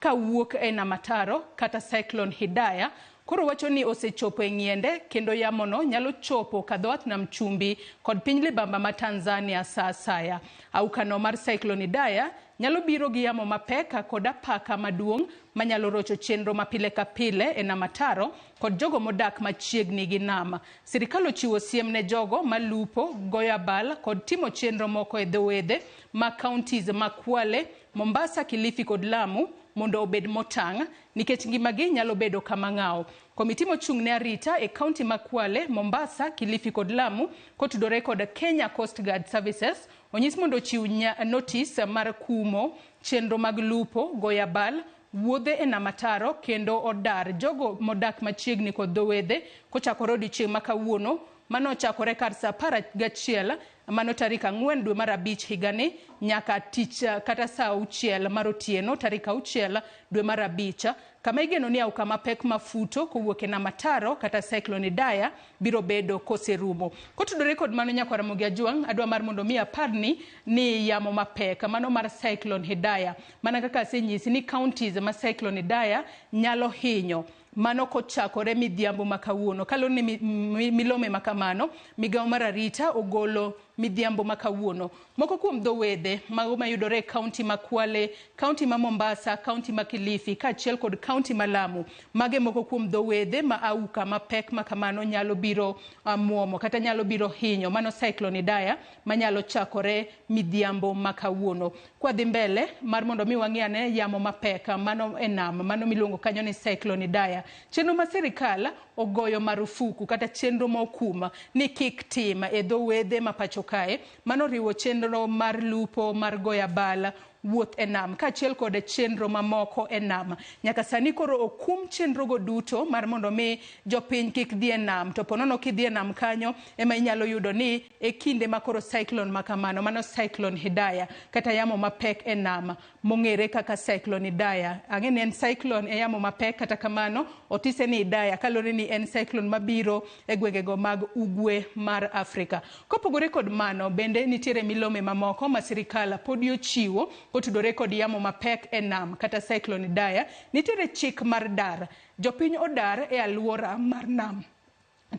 Kawuok e nam ataro kata Cyclone Hidaya koro wacho ni osechopo e ng'iende kendo yamono nyalo chopo kadhowath nam chumbi kod piny libamba ma Tanzania sa asaya. Aukano mar Cyclone Hidaya nyalo biro gi yamo mapek kod apaka maduong' manyalo rocho chenro ma pile ka pile e nam ataro kod jogo modak machiegni gi nam. Sirikal ochiwo siem ne jogo malupo, goyo abal kod timo chenro moko e dho wedhe ma counties ma Kwale, Mombasa, Kilifi kod Lamu mondo obed motang' nikech ngimagi nyalo bedo kama ng'aw. Komiti mochung' ne arita e kaunti ma Kwale, Mombasa, Kilifi kod Lamu kotudore kod Kenya Coast Guard Services onyis mondo ochiw notis mar kumo chenro mag lupo, goyo abal, wuodhe e nam ataro kendo odar jogo modak machiegni kod dho wedhe kochakore odiochieng' ma kawuono mano ochakore kar saa 11 mano tarik 4 dwe mar 5 higani nyaka tich kata saa 6 mar otieno tarik 6 dwe mar 5 kama igeno ni auka mapek mafuto kowuok e nam ataro kata Cyclone Hidaya biro bedo koserumo. Kotudore kod mano nyakwar Ramogi Ajwang', adwa mar mondo mi aparni ni yamo mapek mano mar Cyclone Hidaya mana kaka asenyisi ni counties ma Cyclone Hidaya nyalo hinyo mano kochakore midhiambo ma kawuono. Kaluwore ni milome ma kamano, migawo mar arita ogolo midhiambo ma kawuono. Moko kuom dho wedhe mago mayudore e kaunti ma Kwale, kaunti ma Mombasa, kaunti ma Kilifi kaachiel kod kaunti ma Lamu. Mage moko kuom dho wedhe ma auka mapek ma kamano nyalo biro muomo kata nyalo biro hinyo. Mano Cyclone Hidaya manyalo chakore midhiambo ma kawuono. Kwadhi mbele mar mondo mi wang'i ane yamo mapek mano e nam mano miluongo kanyo ni Cyclone Hidaya. Chenro ma sirikal ogoyo marufuku kata chenro ma okum ni kik tim e dho wedhe ma pacho kae. Mano oriwo chenro mar lupo, mar goyo abal, wuoth e nam kaachiel kod chenro mamoko e nam. Nyaka sani koro okum chenrogo duto mar mondo mi jopiny kik dhi e nam. To ponono kidhi e nam kanyo ema inyalo yudo ni e kinde ma koro cyclone ma kamano, mano Cyclone Hidaya kata yamo mapek e nam mong'ere kaka Cyclone Hidaya. Ang'e ni en cyclone e yamo mapek, kata kamano otise ni Hidaya kaluwore ni en cyclone mabiro e gwengego mag ugwe mar Afrika. Kopogore kod mano, bende nitiere milome mamoko ma sirikal podi ochiwo kotudore kod yamo mapek e nam kata Cyclone Hidaya. Nitiere chik mar dar. Jopiny odar e alwora mar nam.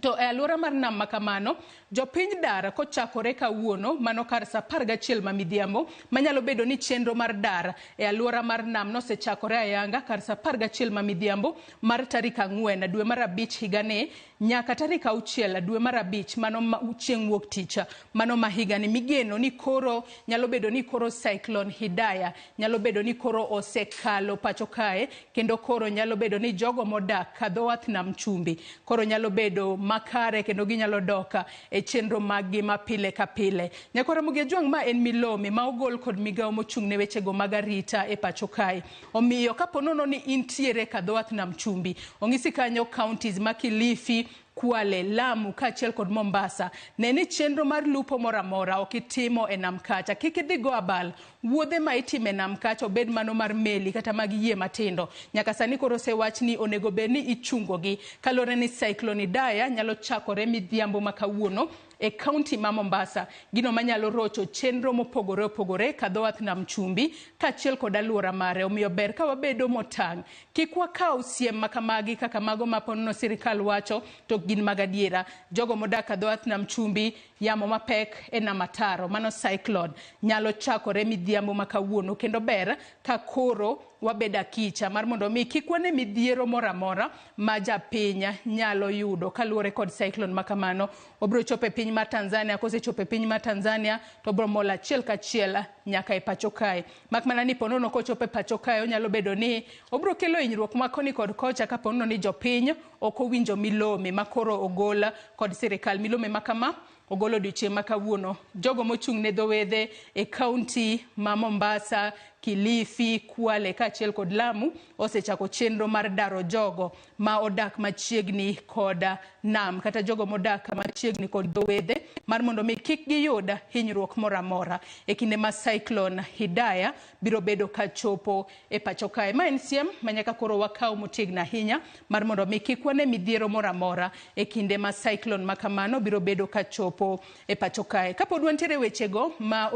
To e alwora mar nam ma kamano, jopiny dar kochakore kawuono mano kar saa 11 ma midhiambo, manyalo bedo ni chenro mar dar e alwora mar nam nosechakore ayanga kar saa 11 ma midhiambo mar tarik 4 dwe mar 5 higani nyaka tarik 6 dwe mar 5 mano chieng' wuok tich mano ma higani migeno ni koro nyalo bedo ni koro Cyclone Hidaya nyalo bedo ni koro osekalo pacho kae kendo koro nyalo bedo ni jogo modak kadho wath nam chumbi koro nyalo bedo makare kendo ginyalo dok e chenro maggi ma pile ka pile. Nyakwar Ramogi Ajwang' ma en milome ma ogol kod migawo mochung' ne wechego mag arita e pacho kae. Omiyo kapo nono ni intiere kadho wath nam chumbi, ong'isi kanyo counties ma Kilifi, Kwale, Lamu kaachiel kod Mombasa. Ne ni chenro mar lupo moro amora ok itimo e nam kacha. Kik idhi go abal. Wuodhe ma itimo e nam kacha obed mano mar meli kata mag yie matindo. Nyaka sani koro osewach ni onego bed ni ichungogi. Kaluwore ni Cyclone Hidaya nyalo chakore midhiambo ma kawuono e kaunti ma Mombasa. Gino manyalo rocho chenro mopogore opogore kadho wath nam chumbi kaachiel kod alwora mare. Omiyo ber ka wabedo motang'. Kik wakaw siem ma kamagi kaka mago ma ponono sirikal wacho to gin mag adiera. Jogo modak kadho wath nam chumbi, yamo mapek e nam ataro, mano cyclone, nyalo chakore midhiambo ma kawuono kendo ber ka koro wabedo akicha mar mondo mi kik wane midhiero moro amora ma japiny nyalo yudo kaluwore kod cyclone ma kamano. Obiro chopo e piny mar Tanzania, kosechopo e piny mar Tanzania to obiro mol achiel kachiel nyaka e pacho kae. Mak mana ni ponono kochopo e pacho kae onyalo bedo ni obiro kelo hinyruok ma koni kod kocha kaponono ni jopiny ok owinjo milome ma koro ogol kod sirikal. Milome ma kama ogol odiochieng' ma kawuono. Jogo mochung' ne dho wedhe e kaunti ma Mombasa, Kilifi, Kwale kaachiel kod Lamu osechako chenro mar daro jogo ma odak machiegni kod nam kata jogo modak machiegni kod dho wedhe mar mondo mi kik giyud hinyruok moro amora e kinde ma Cyclone Hidaya biro bedo ka chopo e pacho kae. Ma en siem ma nyaka koro wakaw motegno ahinya mar mondo mi kik wane midhiero moro amora e kinde ma cyclone ma kamano biro bedo ka chopo e pacho kae. Kapod wantiere wechego ma